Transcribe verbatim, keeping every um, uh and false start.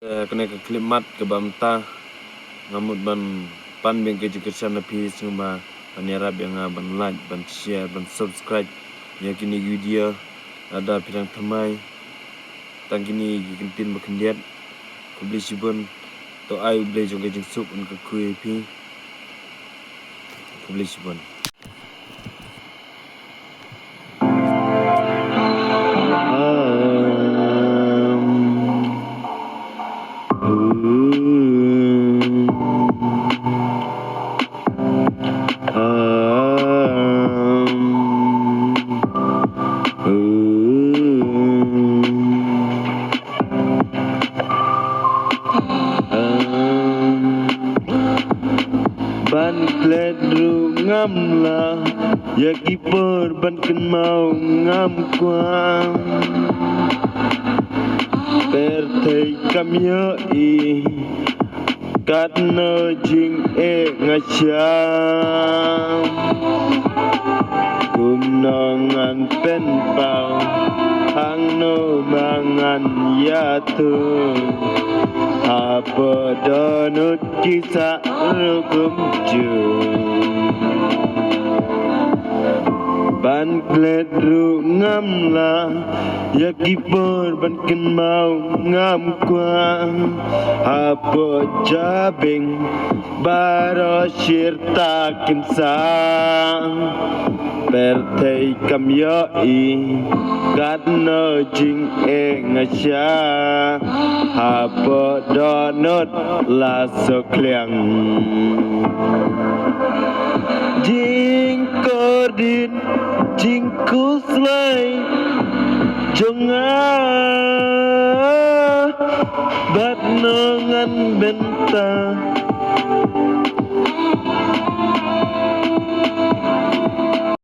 Eh, kane ka clip mat kaba mynta nga mut ban pan biang ka jingkyrshan na phi, sngewbha ban ïarap ïa nga ban like, ban share, ban subscribe ïa kine ki video. Lada phi dang thymmai tang kine ki kyntien ba khyndiat, khublei shibun. To ai U Blei jong ka jingsuk un kyrkhu ïa phi. Khublei shibun. Ban klet ruh ngam lah, ïa ki por ban kynmaw ngam kwah. Pyrthei kam ïohi katno jingeh nga shah. Kumno ngan pynpaw, hangno ma ngan ïathuh. Hapoh dohnud ki sah ruh kumjuh. Ban klet ruh ngam lah, ïa ki por ban kynmaw ngam kwah. Hapoh jabieng baroh shirta kin sah. Pyrthei kam ïohi katno jingeh nga shah. Hapoh dohnud la shu khliang. Jingkordit jingkhuslai jong nga, bad nongan bynta.